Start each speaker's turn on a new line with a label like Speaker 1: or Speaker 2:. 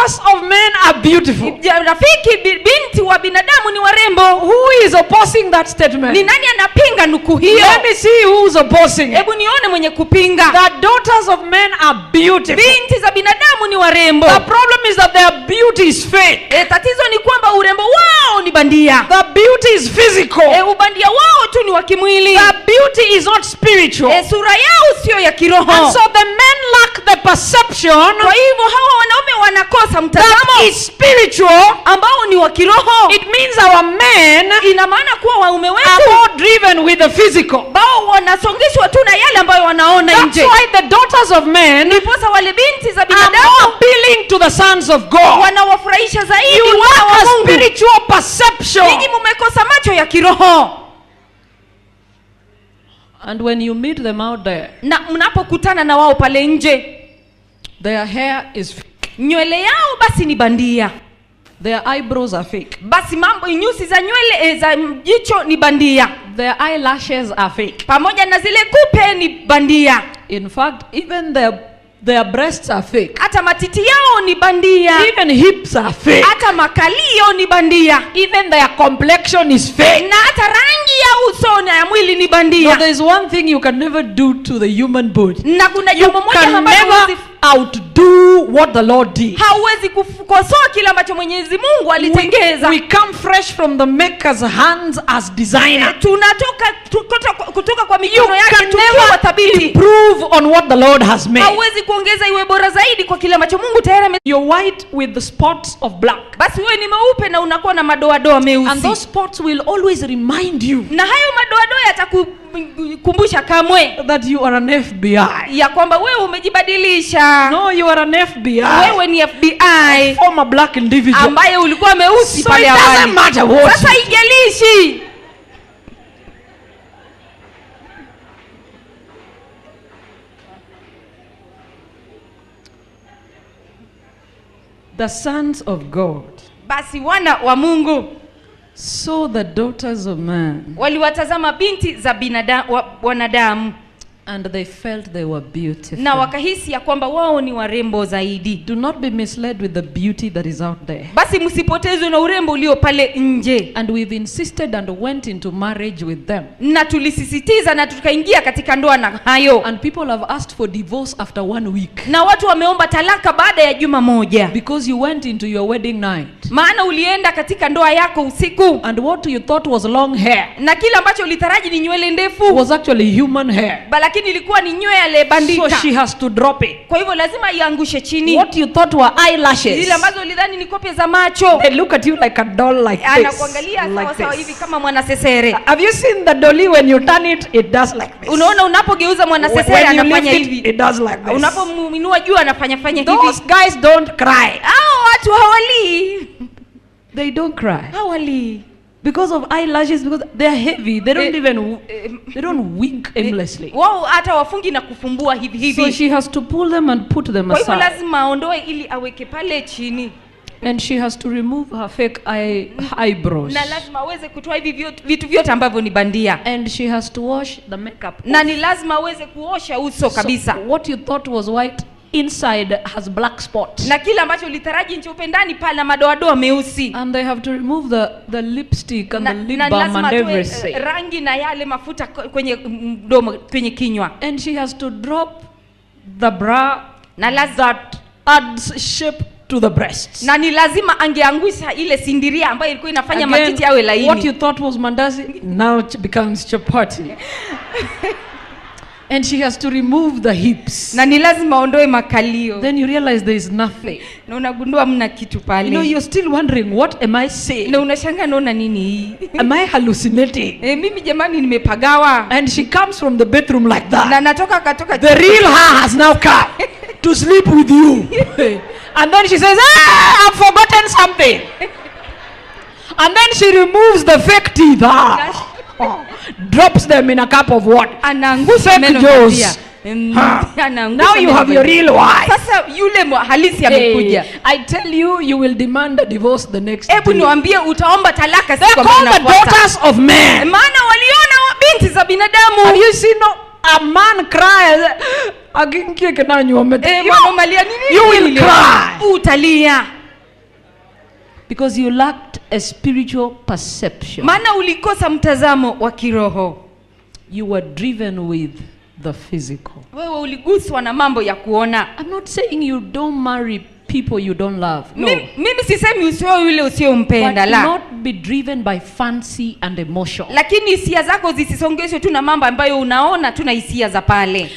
Speaker 1: Daughters of men are beautiful.
Speaker 2: Rafiki, binti wa binadamu ni warembo.
Speaker 1: Who is opposing that statement?
Speaker 2: Ni nani anapinga nukuu hiyo?
Speaker 1: Let me see who's opposing it.
Speaker 2: Hebu nione mwenye kupinga.
Speaker 1: The daughters of men are beautiful.
Speaker 2: Binti za binadamu ni warembo.
Speaker 1: The problem is that their beauty is fake.
Speaker 2: Tatizo ni kwamba urembo wao ni bandia.
Speaker 1: The beauty is physical.
Speaker 2: Ubandia wao tu ni wa kimwili.
Speaker 1: The beauty is not spiritual.
Speaker 2: Sura yao sio ya kiroho.
Speaker 1: And so the men lack the perception
Speaker 2: Kwa hivyo hawa wanaume wanakosa
Speaker 1: that
Speaker 2: mtazamo
Speaker 1: is spiritual.
Speaker 2: ambao ni wa kiroho.
Speaker 1: It means our men
Speaker 2: Ina maana kuwa waume
Speaker 1: are
Speaker 2: wetu
Speaker 1: more driven with the physical.
Speaker 2: bao wanasongeshwa tu na yale ambayo wanaona
Speaker 1: That's
Speaker 2: nje.
Speaker 1: why the daughters of men
Speaker 2: Ndiposa wale binti za
Speaker 1: are more
Speaker 2: binadamu
Speaker 1: appealing to the sons of God.
Speaker 2: wanawafurahisha zaidi
Speaker 1: You
Speaker 2: wana
Speaker 1: lack
Speaker 2: wa
Speaker 1: a
Speaker 2: Mungu.
Speaker 1: spiritual perception.
Speaker 2: Ninyi mumekosa macho ya kiroho.
Speaker 1: And when you meet them out there,
Speaker 2: Na mnapokutana na wao pale nje,
Speaker 1: their hair is fake.
Speaker 2: Nywele yao basi ni bandia.
Speaker 1: Their eyebrows are fake.
Speaker 2: Basi mambo nyusi za nywele za jicho ni bandia.
Speaker 1: Their eyelashes are fake.
Speaker 2: Pamoja na zile kupe ni bandia.
Speaker 1: In fact, even their breasts are fake.
Speaker 2: Hata matiti yao ni bandia.
Speaker 1: Even hips are fake.
Speaker 2: Hata makalio ni bandia.
Speaker 1: Even their complexion is fake.
Speaker 2: Na hata rangi ya uso na ya mwili ni bandia.
Speaker 1: But there is one thing you can never do to the human body.
Speaker 2: Na kuna
Speaker 1: You
Speaker 2: jambo moja
Speaker 1: can
Speaker 2: ambalo
Speaker 1: never outdo what the Lord did.
Speaker 2: hauwezi kukosoa kile ambacho Mwenyezi Mungu alitengeza.
Speaker 1: We come fresh from the maker's hands as designer.
Speaker 2: Tunatoka kutoka kwa
Speaker 1: You
Speaker 2: mikono yake
Speaker 1: can
Speaker 2: tukiwa
Speaker 1: never
Speaker 2: thabiti.
Speaker 1: improve on what the Lord has made.
Speaker 2: Hauwezi kuongeza iwe bora zaidi kwa kile ambacho Mungu tayari
Speaker 1: You're white with the spots of black.
Speaker 2: Basi wewe ni mweupe na unakuwa na madoadoa meusi.
Speaker 1: And those spots will always remind you
Speaker 2: Na hayo madoadoa yatakukumbusha kamwe
Speaker 1: that you are an FBI.
Speaker 2: ya kwamba wewe umejibadilisha.
Speaker 1: No, you are an FBI.
Speaker 2: Wewe ni FBI.
Speaker 1: Former black individual.
Speaker 2: Ambaye ulikuwa meusi
Speaker 1: So
Speaker 2: pale
Speaker 1: it doesn't
Speaker 2: awali.
Speaker 1: matter what.
Speaker 2: Sasa haijalishi.
Speaker 1: The sons of God
Speaker 2: Basi wana wa Mungu
Speaker 1: saw the daughters of man
Speaker 2: waliwatazama binti za wanadamu
Speaker 1: and they felt they were beautiful.
Speaker 2: Na wakahisi ya kwamba wao ni warembo zaidi.
Speaker 1: Do not be misled with the beauty that is out there.
Speaker 2: Basi msipotezwe na urembo ulio pale nje.
Speaker 1: And we've insisted and went into marriage with them.
Speaker 2: Na tulisisitiza na tukaingia katika ndoa na hayo.
Speaker 1: And people have asked for divorce after 1 week.
Speaker 2: Na watu wameomba talaka baada ya juma moja.
Speaker 1: Because you went into your wedding night.
Speaker 2: Maana ulienda katika ndoa yako usiku.
Speaker 1: And what you thought was long hair
Speaker 2: Na kile ambacho ulitaraji ni nywele ndefu
Speaker 1: was actually human hair.
Speaker 2: Lakini ilikuwa ni nywele bandika.
Speaker 1: So she has to drop it.
Speaker 2: Kwa hivyo lazima iangushe chini.
Speaker 1: What you thought were eyelashes.
Speaker 2: Zile ambazo ulidhani ni kope za macho.
Speaker 1: They look at you like a doll like this.
Speaker 2: Anakuangalia
Speaker 1: Like
Speaker 2: sawa sawa
Speaker 1: this.
Speaker 2: hivi kama mwanasesere.
Speaker 1: Have you seen the dolly when you turn it, it does like this.
Speaker 2: Unaona unapogeuza mwanasesere
Speaker 1: When you
Speaker 2: anafanya
Speaker 1: lift it,
Speaker 2: hivi.
Speaker 1: it does like this.
Speaker 2: Unapomuinua juu anafanya fanya hivi.
Speaker 1: Those guys don't cry.
Speaker 2: Hao watu hawalii.
Speaker 1: They don't cry.
Speaker 2: Hawalii.
Speaker 1: Because of eyelashes, because they are heavy, they don't even, they don't wink aimlessly.
Speaker 2: Wao hata wafungi na kufumbua hivi hivi.
Speaker 1: So she has to pull them and put them
Speaker 2: Kwa hivyo
Speaker 1: aside.
Speaker 2: lazima aondoe ili aweke pale chini.
Speaker 1: And she has to remove her fake eyebrows.
Speaker 2: Na lazima aweze kutoa hivi vitu vyote ambavyo ni bandia.
Speaker 1: And she has to wash the makeup.
Speaker 2: Na ni lazima aweze kuosha uso kabisa.
Speaker 1: So what you thought was white inside has black spots.
Speaker 2: Na kile ambacho ulitaraji nyeupe ndani pale na madoadoa meusi.
Speaker 1: And they have to remove the lipstick and the lip
Speaker 2: na
Speaker 1: balm
Speaker 2: lazima
Speaker 1: and
Speaker 2: atoe
Speaker 1: everything.
Speaker 2: rangi na yale mafuta kwenye mdomo, kwenye kinywa.
Speaker 1: And she has to drop the bra
Speaker 2: na
Speaker 1: that adds shape to the breasts.
Speaker 2: Na ni lazima angeangusha ile sindiria ambayo ilikuwa inafanya
Speaker 1: Again,
Speaker 2: matiti yawe laini.
Speaker 1: What you thought was mandazi now becomes chapati. And she has to remove the hips.
Speaker 2: Na ni lazima aondoe makalio.
Speaker 1: Then you realize there is nothing.
Speaker 2: Na unagundua mna kitu pale.
Speaker 1: You know, you're still wondering, what am I saying?
Speaker 2: Na unashangaa naona nini hii?
Speaker 1: Am I hallucinating?
Speaker 2: Mimi jamani nimepagawa.
Speaker 1: And she comes from the bedroom like that.
Speaker 2: Na natoka katoka.
Speaker 1: The real her has now come to sleep with you. And then she says, I've forgotten something. And then she removes the fake teeth. Drops them in a cup of water.
Speaker 2: Anaangusha
Speaker 1: Fake
Speaker 2: meno
Speaker 1: jaws.
Speaker 2: bandia.
Speaker 1: Now you have your real wife.
Speaker 2: Sasa yule halisi amekuja.
Speaker 1: Hey, I tell you, you will demand a divorce the next
Speaker 2: Hebu
Speaker 1: day.
Speaker 2: niwaambie utaomba talaka
Speaker 1: They're
Speaker 2: siku ambayo
Speaker 1: called the
Speaker 2: inafuata.
Speaker 1: daughters of men.
Speaker 2: Maana waliona binti za binadamu.
Speaker 1: Have you seen a man cry?
Speaker 2: Mwanaume alia nini?
Speaker 1: You will cry.
Speaker 2: Utalia.
Speaker 1: Because you lacked a spiritual perception.
Speaker 2: Maana ulikosa mtazamo wa kiroho.
Speaker 1: You were driven with the physical.
Speaker 2: Wewe uliguswa na mambo ya kuona.
Speaker 1: I'm not saying you don't marry people you don't love. No.
Speaker 2: Mimi sisemi usioe yule usiyompenda,
Speaker 1: But
Speaker 2: la.
Speaker 1: not be driven by fancy and emotion.
Speaker 2: Lakini hisia zako zisisongeshwe tu na mambo ambayo unaona tu na hisia za pale.